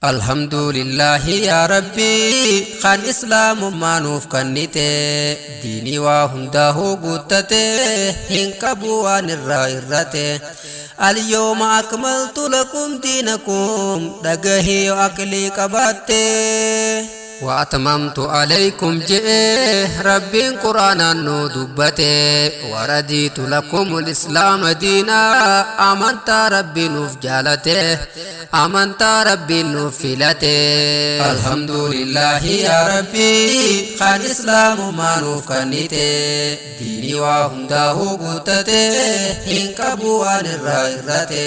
Alhamdulillaahi yaa Rabbii kan islaamummaa nuuf kennite, diinii waa hundaahuu guuttate, hin qabu waan irraa irrate. Alyooma akmaltu lakum diinakum, dhagahii yoo aqlii qabaatte. Wa atmamtu alaykum je'e Rabbiin Qur'aanaan nu dubbate, waradiitu lakumul islaama diinaa, amantaa Rabbii nuuf jaalate, amantaa Rabbiin nuuf filate. Alhamdulillaahi yaa Rabbii kan islaamummaa nuuf kennite, diinii waa hundaahuu guuttate, hin qabu waan irraa irrate.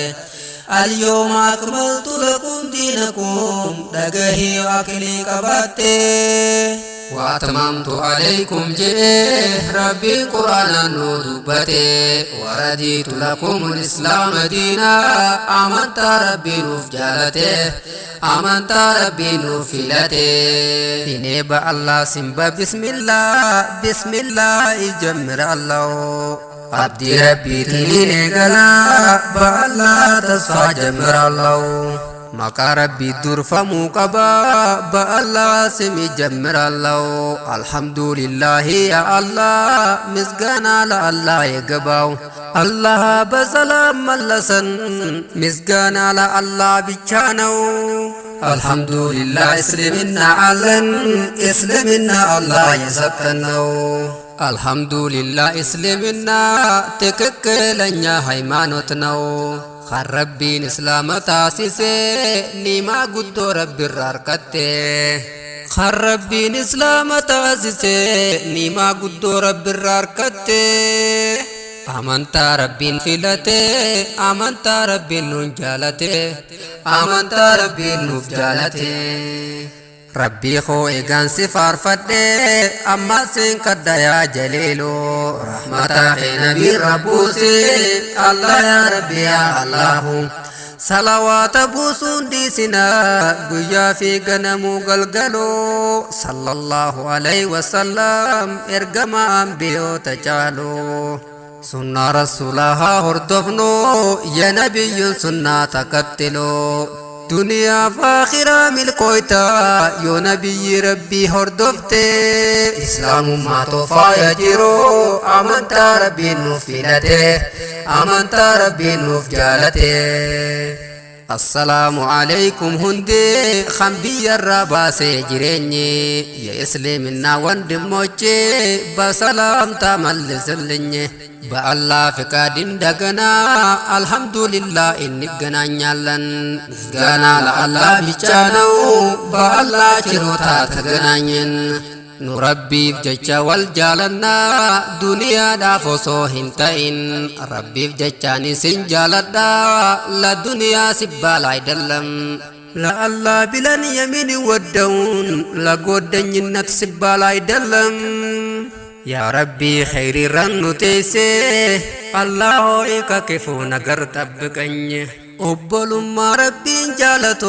Alyooma akmaltu lakum diinakum, dhagahii yoo aqlii qabaatte. Wa atmamtu alaykum je'e Rabbiin Qur'aanaan nu dubbate, waradiitu lakumul islaama diinaa, amantaa Rabbii nuuf jaalate, amantaa Rabbii nuuf filate. እኔ በአላህ ስም በቢስሚላህ ቢስሚላህ ይጀምራለሁ። Abdii Rabbiitiin eegalaa, በአላህ ተስፋ ጀምራለሁ። Maqaa Rabbii durfamuu qaba, በአላህ ስም ይጀምራለሁ። አልሐምዱሊላህ ያ አላህ፣ ምስጋና ለአላህ ይገባው። አላህ በሰላም መለሰን፣ ምስጋና ለአላህ ብቻ ነው። አልሐምዱሊላህ እስልምና አለን፣ እስልምና አላህ የሰጠን ነው። አልሐምዱሊላህ እስልምና ትክክለኛ ሃይማኖት ነው። Kan Rabbiin islaama taasise nimaa guddoo Rabbirraa argatte. Kan Rabbiin islaama taasise nimaa guddoo Rabbirraa argatte. Amantaa Rabbiin filate, amantaa Rabbiin nuun jaalate, amantaa Rabbiin nuuf jaalate. Rabbii koo eegaan si faarfadhe, amma siin kadha yaa jaliiloo, rahmata kee nabii rabbuusi Allah yaa Rabbi yaa Allahu. Salawaata buusuun dhiisinaa guyyaa fi ganamuu galgaloo, sallallahu alayhi wasallam, ergama ambiyoota caaloo. Sunnaa rasuulaa haa hordofnu, የነቢዩን ሱና ተከትሎ duniyaa fi akhiraa milkooyta yoo nabiyyi Rabbii hordofte. Islaamummaa tofaaya jiru, amantaa Rabbiin nuuf filate, amantaa Rabbiin nuuf jaalate. Assalaamu alaykum hundi kan biyyarraa baasee jireenyi የእስልምና ወንድሞቼ በሰላምታ መልስልኝ። በአላህ ፍቃድ እንደገና አልሐምዱሊላህ እንገናኛለን። ምስጋና ለአላህ ብቻ ነው። በአላህ ችሮታ ተገናኘን። Nu Rabbiif jecha wal jaalannaa, duniyaadhaaf osoo hin ta'in. Rabbiif jechaan isin jaaladha, ለዱንያ ሲባል አይደለም። ለአላህ ብለን የምንወደውን ለጓደኝነት ሲባል አይደለም። ያ ረቢ ኸይር ረኑ ቴሴ፣ አላህ ሆይ ከክፉ ነገር ጠብቀኝ። Obbolummaa Rabbiin jaalatu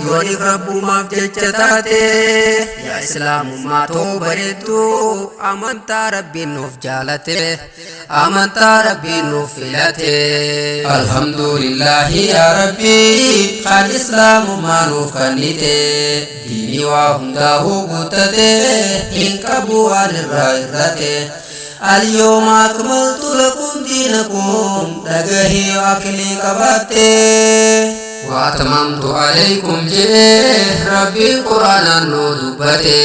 yooniif Rabbumaaf jecha taate. Yaa islaamummaa too bareeddu, amantaa Rabbiin nuuf jaalate, amantaa Rabbiin nuuf filate. Alhamdulillaahi yaa Rabbii kan islaamummaa nuuf kennite, diinii waa hundaahuu guuttate, hin qabu waan irraa irrate. اليوم أكملت لكم دينكم dhagahii yoo aqlii qabaatte. وأتممت عليكم je'e Rabbiin Qur'aanaan nu dubbate,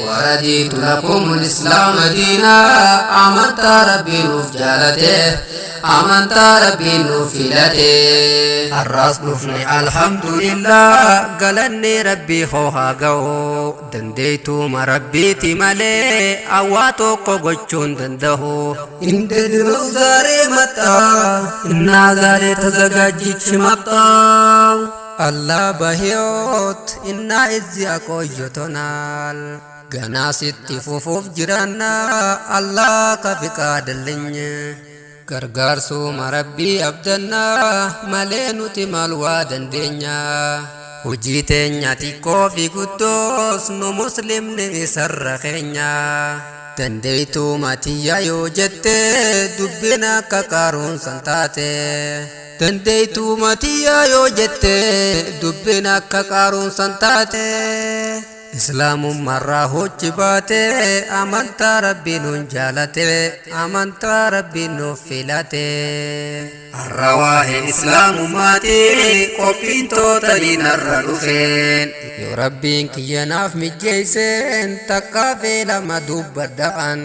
ورضيت لكم الإسلام دينا, amantaa Rabbii nuuf jaalate, amantaa Rabbiin nuuf filate. Har'as dhufne, alhamdulillah, galanni Rabbii hoo haa ga'u. Dandeeytuuma Rabbiiti malee awwaa tokko gochuun danda'u. እንደ ድሮው ዛሬ መጣ እና ዛሬ ተዘጋጅች መጣ። አላህ በሕይወት እና እዚያ ቆይቶናል። ገና sitti fufuuf jiranna አላህ ከፍቃድልኝ። Gargaarsuma Rabbii abdannaa malee nuti maal waa dandeenya? Hojii teenya xiqqoo fi guddoos nu muslimni isarra keenya. Dandeeytuu matiyya yoo jette dubbiin akka qaaruunsan taate. Dandeeytuuma tiyyaa yoo jette dubbiin akka qaaruun san taate. Islaamummaarraa hoji baate, amantaa Rabbiin nuun jaalate, amantaa Rabbiin nuuf filate. Har'a waa'een islaamummaati qophiin tootaniin har'a dhufeen. Yoo Rabbiin kiyya naaf mijjeesseen takkaa fi lama dubbadha'an.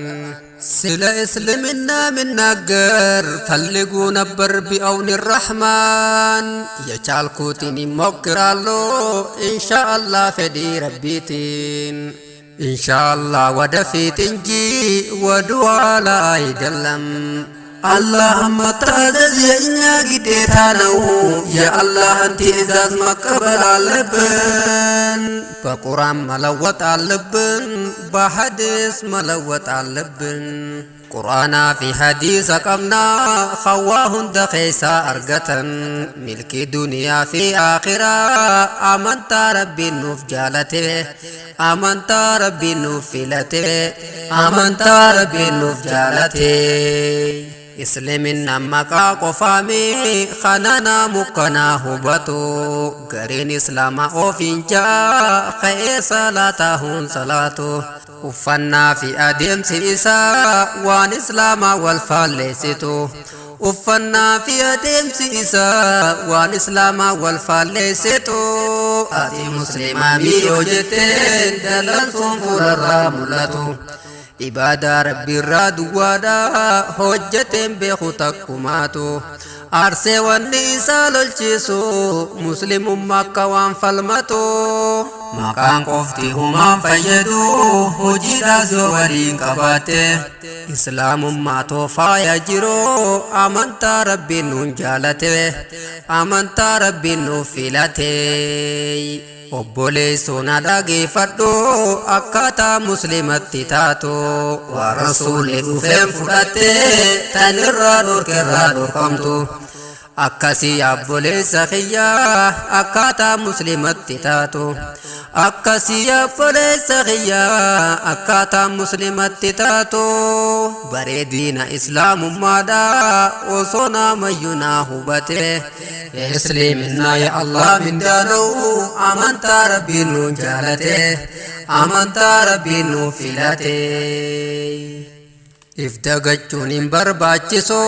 ስለ እስልምና ምናገር ፈልጉ ነበር ቢአውን ራሕማን፣ የቻልኩትን ይሞክራለሁ ኢንሻአላህ fedhii Rabbiitiin። ኢንሻአላህ ወደፊት እንጂ ወደኋላ አይደለም። አላህን መታዘዝ የእኛ ግዴታ ነው። የአላህን ትእዛዝ መቀበል አለብን። በቁርአን መለወጥ አለብን። በሐዲስ መለወጥ አለብን። Qur'aanaa fi hadiisa qabna hawaa hunda keessaa argatan, milkii duniyaa fi aakhiraa. Amantaa Rabbiin nuuf jaalate, amantaa Rabbiin nuuf filate, amantaa Rabbiin nuuf jaalate. Islaaminaan maqaa qofaami kanana mukkanaa hubatu. Gariin islaamaa ofiin jaa ka'ee salaataa hun salaatu. Uffannaa fi adeemsi isaa waan islaamaa wal faalleessitu. Uffannaa fi adeemsi isaa waan islaamaa wal faalleessitu. Ati muslimaa miyyoo jetteen dallansuun fuularraa mul'atu. Ibaadaa Rabbiirraa duwwaadha hojjeteen beeku takkumaatu. Aarsee wanni isaa lolchiisu muslimummaa akka waan falmatu. Maqaan qofti humaan fayyadu hojiidhaas yoo waliin qabaatte. Islaamummaa toofaaya jiru, amantaa Rabbiin nuun jaalate, amantaa Rabbiin nuuf filate. Obboleessoo, na dhageeffadhu, akkaataa muslimatti taatu waan rasuulli dhufeen fudhatte, tan irraa dhorkerraa dhorkamtu. Akkasii obboleessa kiyyaa, akkaataa muslimatti taatu. Akkasii obboleessa kiyyaa, akkaataa muslimatti taatu. Bareedina islaamummaadha osoo namayyuu naa hubate. Isliminaa ya Allah mindaa ነው, amantaa Rabbiin nuun jaalate, amantaa Rabbiin nuuf filate. If dagachuun hin barbaachisu,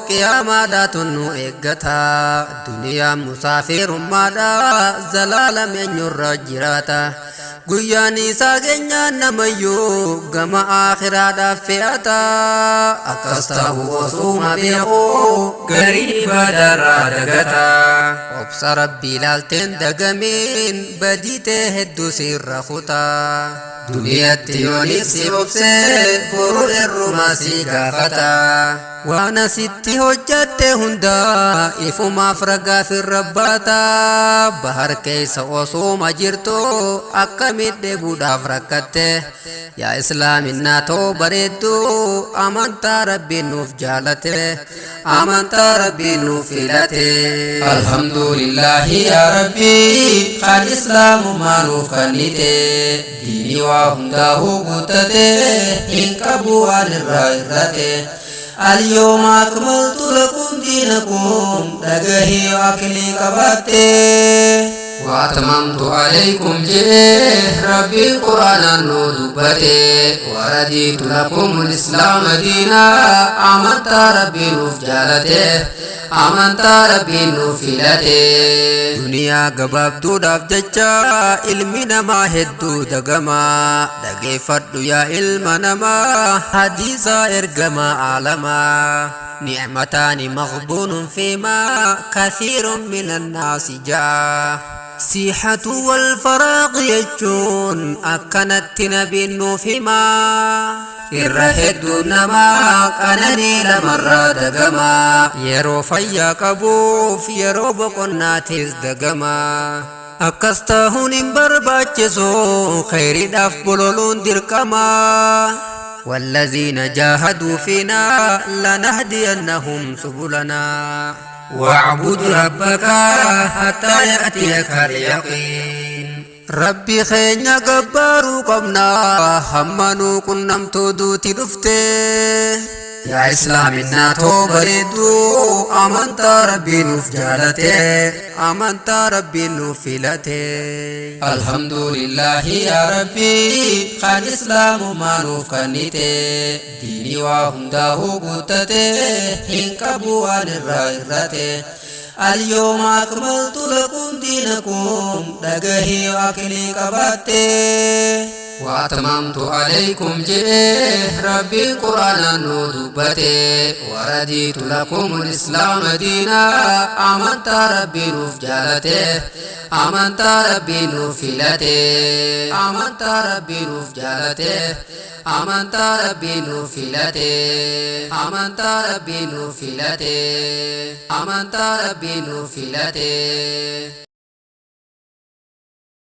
qiyaamaadhaatu nu eeggata. Duniyaan musaafirummaadha, zalaalam eenyurra jiraata? Guyyaan isaa geenyaan namayyuu gama aakhiraadhaaf fe'ata. Akkas ta'u osuma beeku garii ibaadaarraa dagata. Obsa Rabbii ilaalteen dagamiin badiitee hedduu sirra kutaa. Duniyatti yooniif si obsee boru irrumaa si gaafata. Waan asitti hojjatte hundaa ifumaaf ragaa firra baata. Bahar keessa osuma jirtu akkamit dheebuudhaaf rakkatte? Yaa islaaminaa too bareeddu, amantaa Rabbiin nuuf jaalate, amantaa Rabbiin nuuf filate. Alhamdulillahi yaa Rabbii kan islaamummaa nuuf kennite, diinii waa hundaa'uu guuttate, hin qabu waan irraa irrate. اليوم أكملت لكم دينكم dhagahii aqlii qabaatte. وأتممت عليكم جئ ربي قرآنا dubbate. ورضيت لكم الإسلام دينا. Amantaa Rabbii nuuf jaalate, amantaa Rabbii nuuf filate. Duniyaa gabaabduudhaaf jecha ilmi namaa hedduu dagamaa. Dhageeffadhu yaa ilma namaa hadiisa ergamaa aalamaa. نعمتان مغبون فيما كثير من الناس جاء. الصحة والفراغ jechuun akkanatti nabiin nuuf himaa. Irra hedduu namaa qananii lamarraa dagamaa. Yeroo fayyaa qabuuf yeroo boqonnaatis dagamaa. Akkas ta'uun hin barbaachisu, kheyriidhaaf bololuun dirqamaa. والذين جاهدوا فينا لنهدينهم سبلنا. واعبد ربك حتى يأتيك اليقين. Rabbi keenya gabbaaruu qabna hamma nuu qunnamtuu duuti dhufte. Yaa islaaminaa too bareedduu, amantaa rabbii nuuf jaalate, amantaa rabbii nuuf filate. Alhamdulillaahi yaa rabbii kan islaamumaa nuuf kennite, diinii waa hundaa'uu guuttate, hin qabu waan irraa irrate. اليوم أكملت لكم دينكم dhagahii aqlii qabaatte. وأتممت عليكم جئ ربي قرآن ندبته، ورضيت لكم الإسلام دينا. أمنت ربي نوف جالته، أمنت ربي نوف فلته، أمنت ربي نوف جالته، أمنت ربي نوف فلته، أمنت ربي نوف فلته، أمنت ربي نوف فلته.